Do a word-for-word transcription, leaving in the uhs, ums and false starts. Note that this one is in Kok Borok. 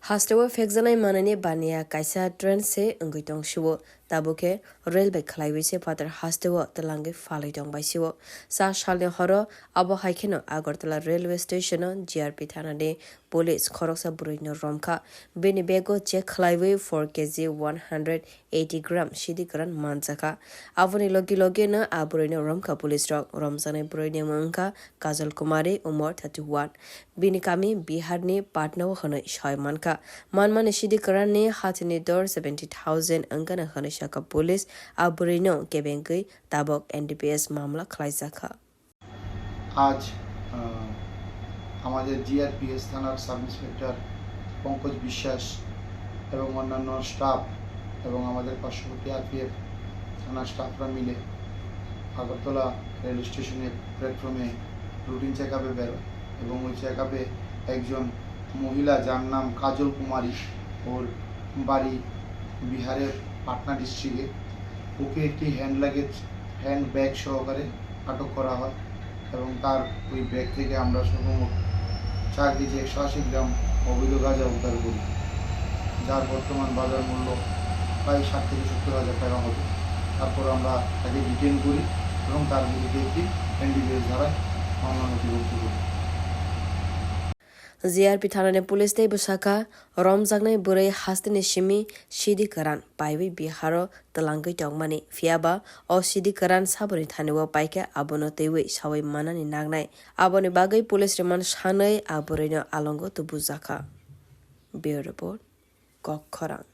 Hasteo phekjaknai manwini baniya kaisa train se wngwi tong sio, tabuk khe railway khlaiwi se phatar hasteo twlangwi phalwi tong bai sio. Sa salni horo abo hai kheno Agartala railway station-o G R P thanani police khoroksa bwrwino romkha. Bini bego check khlaiwi four K G one hundred eighty gram sidi kwran manjakha. Aboni logi logino a bwrwino romkha police rok. Romjaknai bwrwini mung wngkha Kajal Kumari, umor thirty-one. Bini kami Biharni Patna-o hwnwi soi mankha. Manmani sidi kwranni hathini dor seventy thousand wngkana hwnwi sakha police. A bwrwino kebengwi tabok N D P S mamla khlaijakha. আজ, আহ, আমাদের জিআরপিএস থানার sub inspector Pankaj বিশ্বাস এবং অন্যান্য স্টাফ এবং আমাদের পার্শ্ববর্তী আরপিএফ থানার স্টাফরা মিলে আগরতলা রেল স্টেশনের প্ল্যাটফর্মে রুটিন চেক আপে বেরোয় এবং ওই চেক আপে একজন মহিলা, যার নাম কাজল কুমারী, ওর বাড়ি বিহারের পাটনা ডিস্ট্রিক্টে। ওকে একটি হ্যান্ড লাগেজ, হ্যান্ড ব্যাগ সহকারে আটক করা হয় এবং তার ওই ব্যাগ থেকে আমরা সর্বমোট চার কেজি একশো আশি গ্রাম অবৈধ গাঁজা উদ্ধার করি, যার বর্তমান বাজার মূল্য প্রায় ষাট থেকে সত্তর হাজার টাকা হবে। তারপর আমরা তাকে ডিটেইন করি এবং তার বিরুদ্ধে একটি এনডিপিএস ধারায় মামলা নথিভুক্ত করি। G R P thanani police tei bwsakha romjaknai bwrwi hasteni simi sidi kwran paiwi Biharo twlangwi tongmani, phiyaba o sidi kwran saboni thanio paikha, abono twiwi sawi manani nangnai. Aboni bagwi police remand sanwi a bwrwino alongo tubujakha. Bureau Report, Kok Khorang.